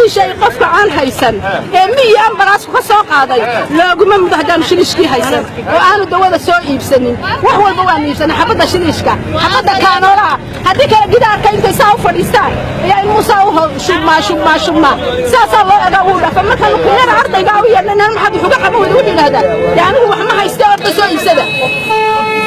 Shilishay qofka aan haysan ee miyi ambalaasku ka soo qaaday looguma mudo haddaanu shilishkii haysan oo aanu dawada soo iibsanin. Wax walba waanu iibsanay, xabadda shilishka, xabadda kaanoolaha. Haddii kale gidaarka intay saa u fadhiistaan ayaa ilmuhu saa u shubmaa, shubmaa, shubmaa, saasaa loo egaa, wuu dhafa. Markaanu kuyara ardaygaa u yeedhnay, maxaad wax uga qaban weyda? Wuxuu yidhahdaa, dee anigu wax ma hayste, orda soo iibsada.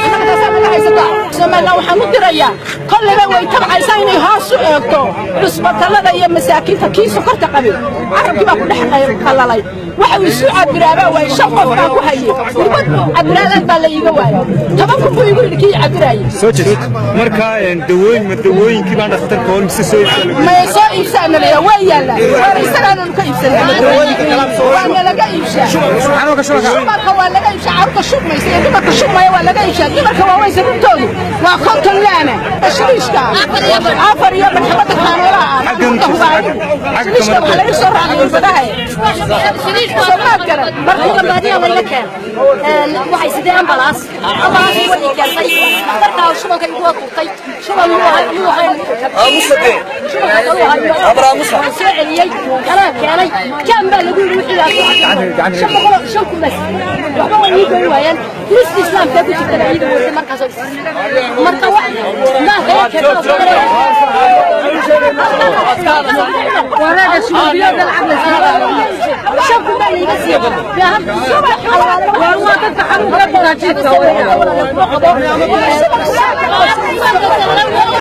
Annaga taasaa naga haysataa. Somaliland waxaan u dirayaa, kolleyba way tabcaysaa, inay hoos u eegto cusbatallada iyo masaakiinta. Kii sokorta qabin carabkii baa ku dhex qallalay, waxa uu isu cabiraabaa waayey. Shan qof baan ku hayey, irbad cabiraadaan baa la iiga waayey. 10,000 buu igu yidhi kii cabiraayey. Soo jeed marka dawooyin, ma dawooyinkii baan dhakhtarka hor mise soo iibsan? May, soo iibsaana la way yaallaan, waana isagaananu ka iibsanaa, waa nalaga iibshaa. Shubanka waa laga iibshaa, carruurta shubmaysa iyo dumarka shubmaya waa laga iibshaa. Dumarka waaweyn sababtoodu waa 50 laana, shiliishka afar iyo marxabada kaanoolaha ah hubaanigu. Shiliishka waxaa laga soo raacay irbadaha, soomaad garan. Marka baadiya layga keen, waxay sidee ambalaas, ambalaas way keentay. Dhakhtarka shubanka igu tuurtay, shuban muu ahayn, shubanka kaluu hayo. Waan soo celiyey, kanaa keenay, jam baa lagu yidhi. Wixii 500, 5,000 bas waxba way ii goyn waayeen. List islaamka ku jirta ciidan weyse markaasoo marka wax ma kaya. 5,000 baa layga siiyey. Waa dadka xanuunka bukaanjiifka.